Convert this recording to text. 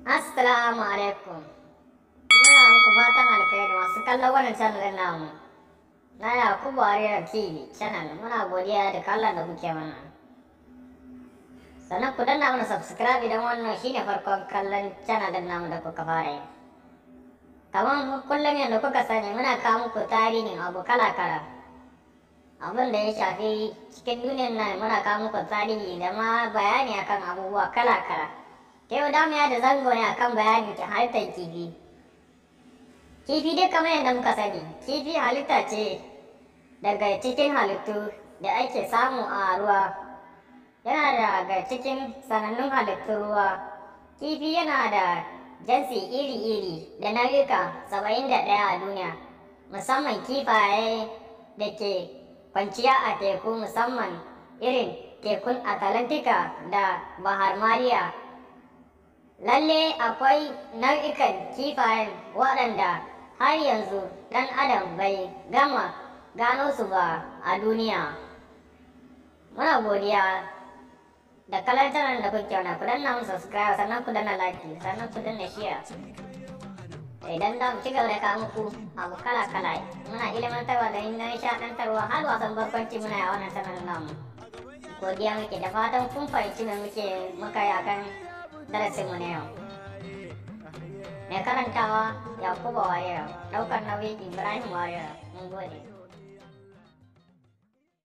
Assalamu alaikum. Muna muku fatan alkhairi masu kallon wannan channel ɗin namu na Yakubu Warrior TV channel. Muna godiya da kallon da kuke mana. Sannan ku danna mana subscribe idan wannan shine farkon kallon channel ɗin namu da kuka fara yi. Kamar kullum yadda kuka sani, muna kawo muku tarihin abu kala-kala. Abin da ya shafi cikin duniyar nan, muna kawo muku tarihi da ma bayani akan abubuwa kala-kala. Yau da mu da zango ne akan bayanin halittar kifi. Kifi dai, kamar yadda muka sani, kifi halitta ce daga cikin halittu da ake samu a ruwa. Yana daga cikin sanannun halittun ruwa. Kifi yana da jinsi iri-iri da nau'ika 71 a duniya, musamman kifaye da ke kwanciya a teku, musamman irin tekun Atlantika da Bahar Maliya. Lalle akwai nau'ikan kifayen waɗanda har yanzu ɗan adam bai gama gano su ba a duniya. Muna godiya da kallon channel da kuke wannan. Ku danna mun subscribe, sannan ku danna like, sannan ku danna share. Idan da mu ci gaba da kawo muku abu kala kala, muna ilimantarwa da nishaɗantarwa, har wasan barkwanci muna yi a wannan channel namu. Godiya muke, da fatan kun fahimci me muke muka yi akan darasin mu na yau. Mai karantawa, Yakubu Warrior. Ɗaukar nauyi, Ibrahim Warrior. Mun gode.